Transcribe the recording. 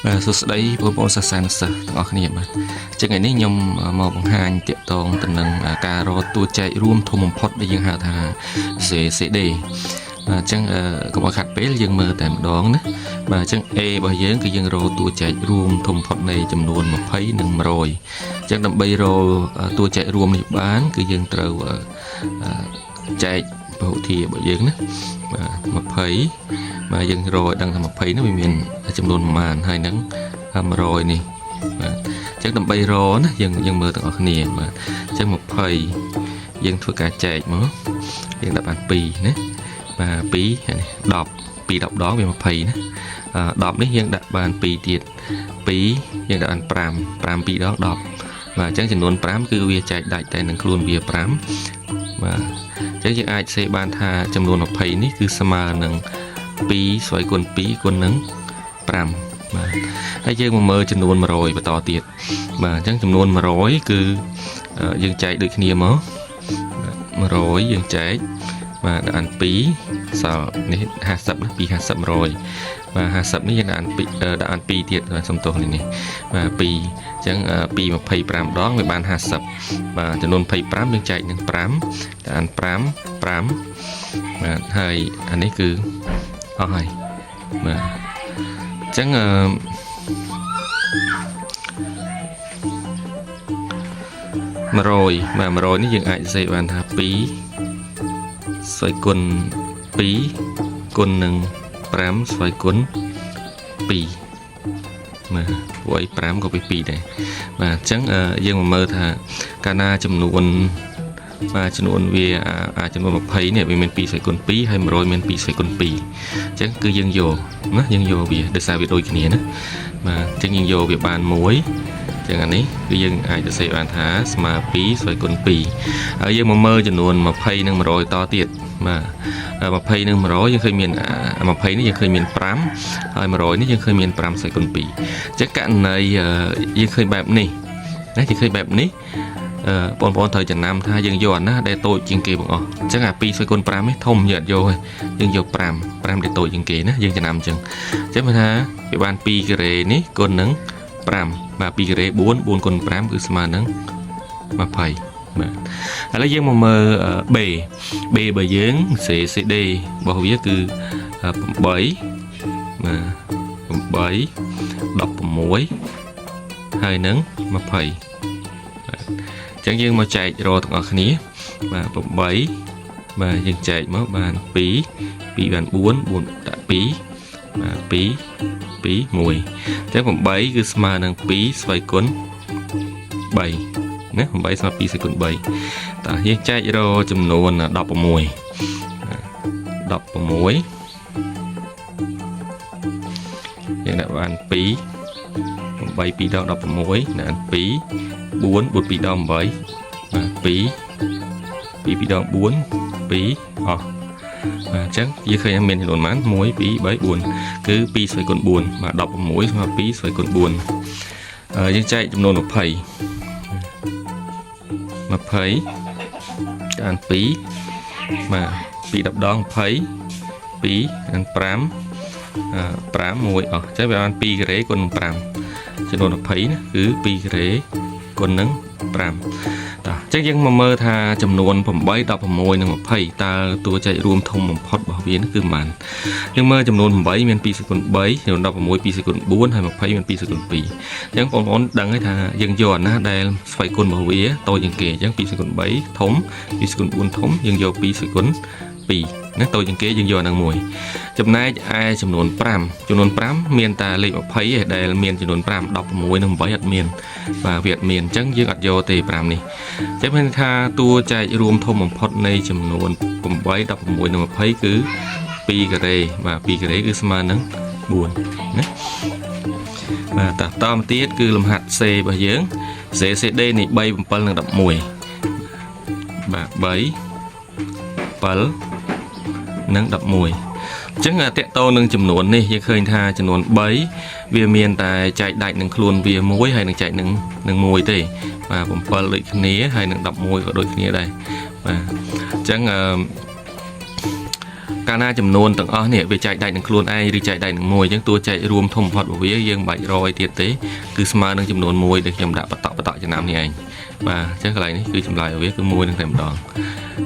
បាទសួស្តីបងប្អូនសិស្សានុសិស្សទាំងអស់គ្នាបាទអញ្ចឹងថ្ងៃនេះខ្ញុំមកបង្ហាញទាក់ទងទៅនឹងការរកតួចែករួមធំបំផុតដែលយើងហៅថា GCD បាទអញ្ចឹងកុំឲ្យខាត់ពេលយើងមើលតែម្ដងណាបាទអញ្ចឹង A របស់យើងគឺយើងរកតួចែករួមធំបំផុតនៃចំនួន20និង100អញ្ចឹងដើម្បីរកតួចែករួមនេះបាន គឺយើងត្រូវចែកពហុធារបស់យើងណាបាទ20បាទយើងរកឲ្យដឹងថា20នោះវាមានចំនួនប៉ុន្មានហើយនឹង100នេះបាទអញ្ចឹងដើម្បីរកណាយើងយើងមើលទាំងអស់គ្នាបាទអញ្ចឹង20យើងធ្វើការចែកមកយើងដាក់បាន2ណាបាទ2នេះ10 2 10ដងវា20ណា10នេះយើងដាក់បាន2ទៀត2យើងដាក់បាន5 5 2ដង10បាទអញ្ចឹងចំនួន5គឺវាចែកដាច់តែនឹងខ្លួនវា5បាទអញ្ចឹងយើងអាចសេបានថាចំនួន20នេះគឺស្មើនឹង2ស្វ័យគុណ2គុណនឹង5បាទហើយយើងមកមើលចំនួន100បន្តទៀតបាទអញ្ចឹងចំនួន100គឺយើងចែកដូចគ្នាមក100យើងចែកបាទដាក់អាន2សល់នេះ50ណា2 50 100បាទ50នេះយើងដាក់អាន2ដាក់អាន2ទៀតបាទសំទោសនេះនេះបាទ2អញ្ចឹង2 25ដងវាបាន50បាទចំនួន25យើងចែកនឹង5ដាក់អាន5 5បាទហើយអានេះគឺអស់ហើយបាទអញ្ចឹងអឺ100បាទ100នេះយើងអាចសរសេរបានថា2ស្វ័យគុណ2គុណនឹង5ស្វ័យគុណ2បាទព្រោះអី5ក៏ពី2ដែរបាទអញ្ចឹងយើងមកមើលថាកាលណាចំនួនបាទចំនួនវាអាចំនួន20នេះវាមាន2ស្វ័យគុណ2ហើយ100មាន2ស្វ័យគុណ2អញ្ចឹងគឺយើងយកណាយើងយកវាដោយសារវាដូចគ្នាណាបាទអញ្ចឹងយើងយកវាបាន1ចឹងអានេះគឺយើងអាចសរសេរបានថាស្មើ2ស្វ័យគុណ2ហើយយើងមកមើលចំនួន20និង100តទៀតបាទ20និង100យើងឃើញមាន20នេះយើងឃើញមាន5ហើយ100នេះយើងឃើញមាន5ស្វ័យគុណ2អញ្ចឹងករណីយើងឃើញបែបនេះណាយើងឃើញបែបនេះបងប្អូនត្រូវចំណាំថាយើងយកអាណាដែលតូចជាងគេបងអស់អញ្ចឹងអា2ស្វ័យគុណ5នេះធំយើងអត់យកទេយើងយក5 5ដែលតូចជាងគេណាយើងចំណាំអញ្ចឹងអញ្ចឹងបើថាវាបាន2ការ៉េនេះគុណនឹង5បាទ2ការ៉េ4 4គុណ5គឺស្មើនឹង20បាទឥឡូវយើងមកមើល B B របស់យើង C C D របស់វាគឺ8បាទ8 16ហើយនឹង20បាទអញ្ចឹងយើងមកចែករកទាំងអស់គ្នាបាទ8បាទយើងចែកមកបាន2 2បាន4 4ដាក់2បាទ2 2 1អញ្ចឹង8គឺស្មើនឹង2ស្វ័យគុណ3ណា8ស្មើ2ស្វ័យគុណ3តោះយើងចែករកចំនួន16 16យើងដាក់បាន2 8 2ដង16ដាក់2 4 4 2ដង8បាទ2 2 2ដង4 2អស់បាទអញ្ចឹងយើងឃើញមានចំនួនប៉ុន្មាន1 2 3 4គឺ2ស្វ័យគុណ4បាទ16ស្មើ2ស្វ័យគុណ4យើងចែកចំនួន20 20អាន2បាទ2 10ដង20 2អាន5 5 1អស់អញ្ចឹងវាបាន2ការ៉េគុណនឹង5ចំនួន20ណាគឺ2ការ៉េគុណនឹង5តោះអញ្ចឹងយើងមកមើលថាចំនួន8 16និង20តើតួចែករួមធំបំផុតរបស់វាគឺប៉ុន្មានយើងមើលចំនួន8មាន2ស្វ័យគុណ3ចំនួន16 2ស្វ័យគុណ4ហើយ20មាន2ស្វ័យគុណ2អញ្ចឹងបងប្អូនដឹងហើយថាយើងយកអាណាដែលស្វ័យគុណរបស់វាតូចជាងគេអញ្ចឹង2ស្វ័យគុណ3ធំ2ស្វ័យគុណ4ធំយើងយក2ស្វ័យគុណ2ណាតូចជាងគេយើងយកអានឹងមួយចំណែកឯចំនួន5ចំនួន5មានតែលេខ20ឯងដែលមានចំនួន5 16និង8អត់មានបាទវាអត់មានអញ្ចឹងយើងអត់យកទេ5នេះអញ្ចឹងមានថាតួចែករួមធំបំផុតនៃចំនួន8 16និង20គឺ2ការ៉េបាទ2ការ៉េគឺស្មើនឹង4ណាបាទតមកទៀតគឺលំហាត់ C របស់យើង C C D នេះ3 7និង11បាទ3 7និង11អញ្ចឹងតកតនឹងចំនួននេះយើងឃើញថាចំនួន3វាមានតែចែកដាច់នឹងខ្លួនវាមួយហើយនឹងចែកនឹងនឹង1ទេបាទ7ដូចគ្នាហើយនឹង11ក៏ដូចគ្នាដែរបាទអញ្ចឹងអឺ កាលណាចំនួនទាំងអស់នេះវាចែកដាច់នឹងខ្លួនឯងឬចែកដាច់នឹងមួយអញ្ចឹងតួចែករួមធំបំផុតរបស់វាយើងមិនបាច់រយទៀតទេគឺស្មើនឹងចំនួន1ដែលខ្ញុំដាក់បតក់បតក់ចំណាំនេះឯងបាទអញ្ចឹងកន្លែងនេះគឺចម្លើយរបស់វាគឺ1នឹងតែម្ដង។